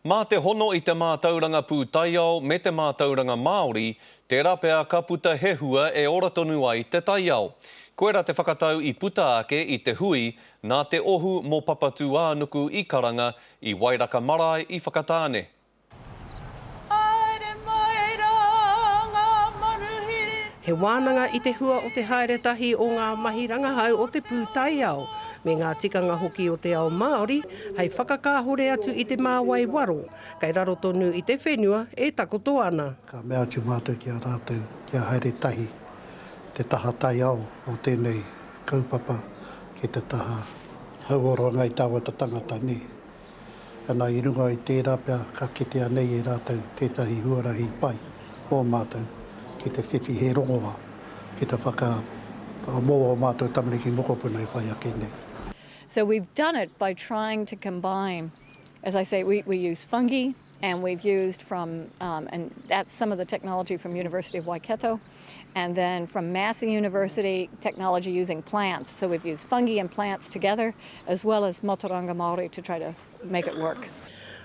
Mā te hono i te mātauranga pūtaiao me te mātauranga Māori, tērā pea ka puta he hua e ora tonu ai te taiao. Koirā te whakatau i puta ake i te hui nā te ohu mō Papatūānuku i karanga i Wairaka Marae i Whakatāne. Haere mai rā ngā manuhiri. He wānanga i te hua o te haere tahi o ngā mahi rangahau o te pūtaiao me ngā tikanga hoki o te ao Māori hei whakakāhore atu i te māwai waro kei raro tonu i te whenua e takoto ana. Ka mea atu mātou ki a rātou kia haere tahi te taha taiao o tēnei kaupapa ki te taha hauora o Ngāi Tāwata tangata nē. Ana i runga i tērā pea ka kitea nei e rātou tētahi huarahi pai mō mātou ki te whiwhi he rongoā ki te whaka mō ō mātou tamariki mokopuna e whai ake nei. So we've done it by trying to combine, as I say, we, we use fungi and we've used from, um, and that's some of the technology from University of Waikato, and then from Massey University, technology using plants. So we've used fungi and plants together, as well as Motoranga Māori to try to make it work.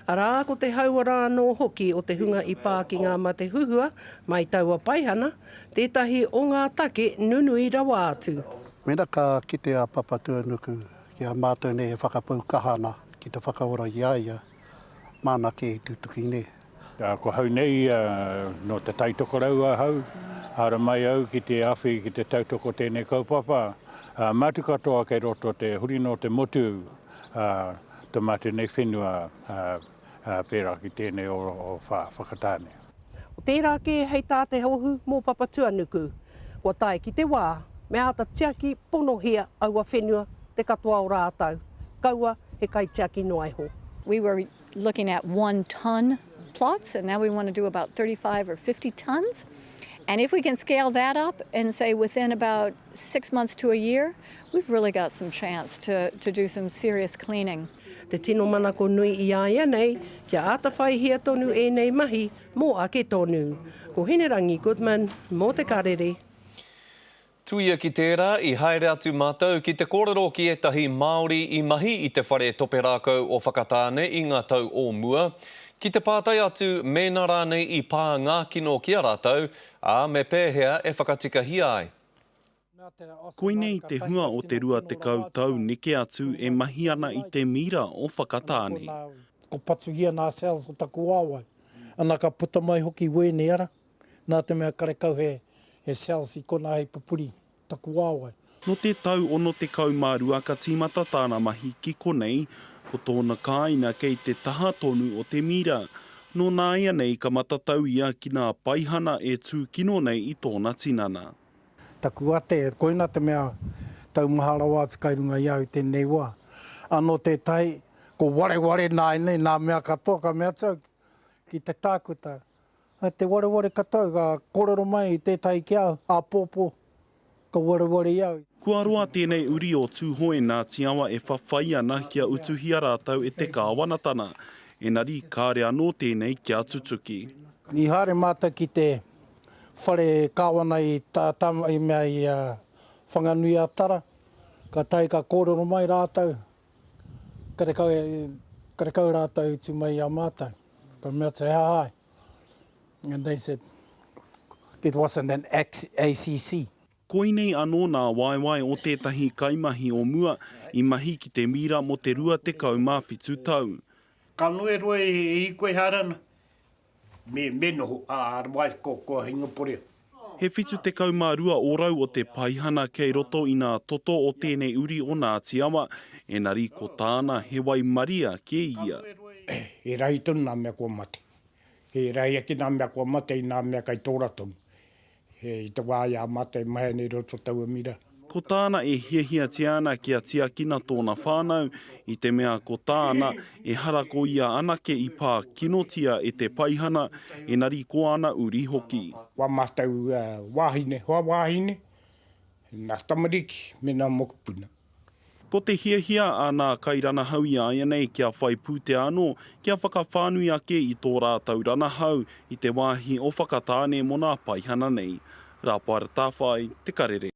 Arā, ko te hauora anō hoki o te hunga i pā ki ngā mate huhua mai taua paihana, tētahi o ngā take nunui rawa atu. Mēnā ka kite a Papatūānuku ki a mātou nei e whakapau kaha ana ki te whakaora i a ia, māna kē i tutuki nē. Ko hau nei nō Te Tai Tokerau ahau, haere mai au ki te awhi ki te tautoko tēnei kaupapa. Mātu katoa kei roto te huri nō te motu to mātou nei whenua pērā ki tēnei o Whakatāne. Ko tērā kē hei tā te ohu mō Papatuanuku. Kua tae ki te wā, me āta tiaki ponohia aua whenua te katoa o rātou, kaua he kaitiaki noa iho. We were looking at one tonne plots and now we want to do about 35 or 50 tonnes. And if we can scale that up and say within about six months to a year, we've really got some chance to, to do some serious cleaning. Te tino manako nui i a ia nei, kia āta whaihia tonu ēnei mahi mō ake tonu. Ko Hinerangi Goodman, mō Te Karere. Tuia ki tērā, i haere atu mātou ki te kōrero ki ētahi Māori i mahi i te whare tope rākau o Whakatāne i ngā tau o mua, ki te pātai atu mēnā rānei i pā ngā kino ki a rātou, ā, me pēhea e whakatikahia ai. Koinei te hua o te 20 tau neke atu e mahi ana i te mira o Whakatāne. Ko patuhia nā cells o taku waewae. Ana ka puta mai hoki wēnei ara. Nā te mea karekau he he cells i konā hei pupuri taku waewae. Nō te tau 62 ka tīmata tāna mahi ki konei, ko tōna kāina kei te taha tonu o te mira. Nō nāianei ka matatau ia ki nā paihana e tūkino nei i tōna tinana. Taku ate, koina te mea taumaha rawa atu kai runga i a au i tēnei wā. Anō tētahi, ko wareware nāianei nā mea katoa ka mea atu au ki te tākuta, Te wareware katoa, ka kōrero mai tētahi ki a au, āpōpō, ka wareware i a au. Kua roa tēnei uri o Tūhoe nā Tiawa e whawhai ana kia utuhia rātou e te kāwanatana, enari kāre anō tēnei kia tutuki. I haere mātou ki te whare kāwana i i mea i Whanganui-a-Tara, kātahi ka kōrero mai rātou, karekau, karekau rātou i utu mai i a mātou. Ka mea atu, he aha ai? And they said, it wasn't an ACC. Koinei anō nā waewae o tētahi kaimahi o mua i mahi ki te mira mō te 27 tau. Ka noe roa e hikoi haere ana, me, me noho, a, otherwise ko, ko Hingaporea. He 72 ōrau o te paihana kei roto i nā toto o tēnei uri o Ngāti Awa, enari ko tāna he waimaria kē ia. He rahi tonu nā mea kua mate. He rahi ake nā mea kua mate i nā mea kei tōra tonu. I te wā i a mātou e mahi ana i roto taua mira. Ko tāna e hiahiatia ana kia tiakina tōna whānau, i te mea ko tāna, ehara ko ia anake i pā kinotia e te paihana, enari ko ana uri hoki. Wā mātou wāhine, hoa wāhine, nā tamariki me nā mokopuna. Ko te hiahia a nā kairanahau i āianei kia whai pūtea anō kia whakawhānui ake i tō rātou ranahau i te wāhi o Whakatāne mō nā paihana nei. Rāpaera Tāwhai, Te Karere.